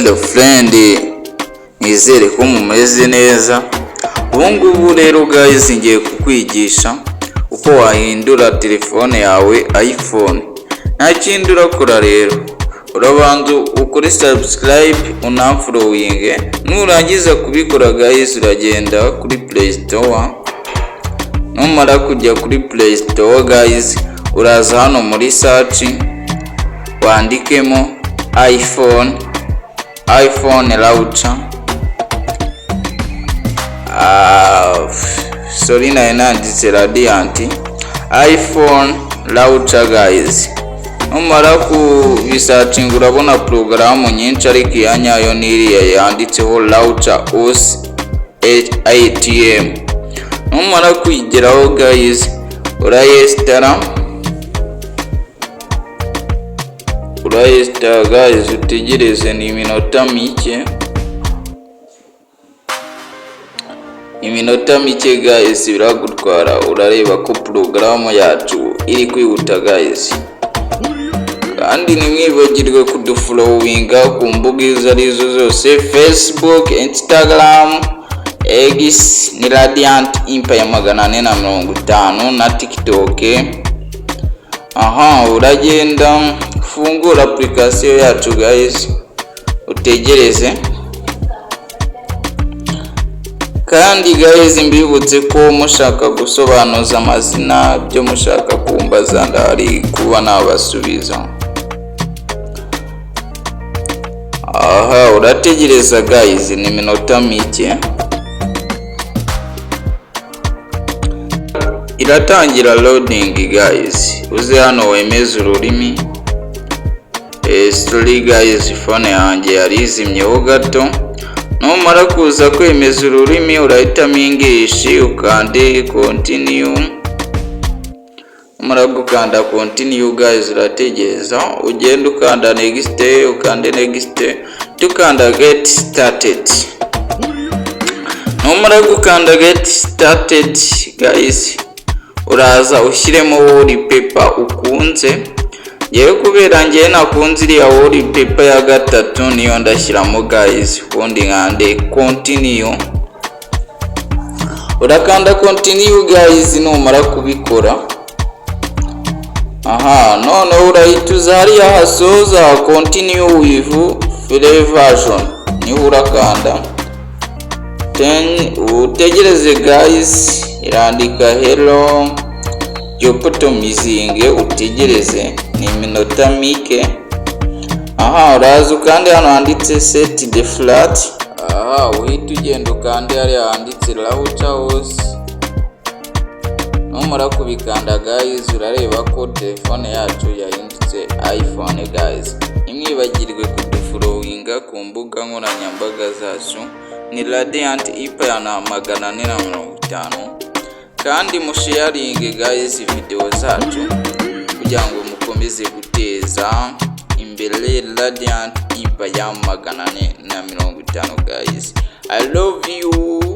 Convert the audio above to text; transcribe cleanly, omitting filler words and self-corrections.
Hello friend, nizere ko mumeze neza. Ubu ngubu rero guys, ngiye kukwigisha uko wahindura telefone yawe iPhone. Nta kindi urakora rero, urabanza ukore subscribe, unamfollowinge. Nurangiza kubikora guys, uragenda kuri Play Store. Numara kujya kuri Play Store guys, uraza hano muri search wandikemo iPhone launcher. Ah, sorry, nari nanditse Radiant iPhone launcher guys. Numara kubisearchinga urabona porogaramu nyinshi, ariko iya nyayo ni iriya yanditseho Launcher OS ATM. Numara kuyigeraho guys, urayinstalla. Urayinstalla guys, utegereze, ni iminota mike, iminota mike guys biragutwara. Urareba ko porogaramu yacu iri kwihuta guys. Kandi ntimwibagirwe kudufollowinga ku mbuga izo arizo zose: Facebook, Instagram, X ni Radiant Empire 450, na TikTok. Aha uragenda ufungura application yacu guys, utegereze. Kandi guys, mbibutse ko mushaka gusobanuza amazina, byo mushaka kumbaza, ndahari kuba nabasubiza. Aha urategereza guys, ni iminota mike iratangira loading guys. Uze hano wemeze ururimi. Sorry guys, phone yanjye yari izimyeho gato. Numara kuza kwemeza ururimi, urahitamo English, ukande continue. Numara gukanda continue guys, urategereza, ugenda ukanda next, ukande next, tukanda get started. Numara gukanda get started guys, uraza ushyiremo wallpaper ukunze. Ngewe kubera ngewe nakunze iriya wallpaper ya gatatu, niyo ndashyiramo guys, ubundi nkande continue. Urakanda continue guys. Numara kubikora, aha noneho urahita uza hariya hasoza continue with free version, niho urakanda. Then utegereze guys, irandika hello optimizinge, utegereze, ni iminota mike. Aha uraza ukande hano handitse set default. Aha uhita ugenda ukande hariya handitse Launcher OS. Numara kubikanda guys, urareba ko telefone yacu yahindutse iPhone guys. Ntimwibagirwe kudufollowinga ku mbuga nkoranyambaga zacu, ni Radiant Empire na 450. Kandi musharinge guys video zacu kugira ngo mukomeze guteza imbere Radiant Empire 450 guys. I love you.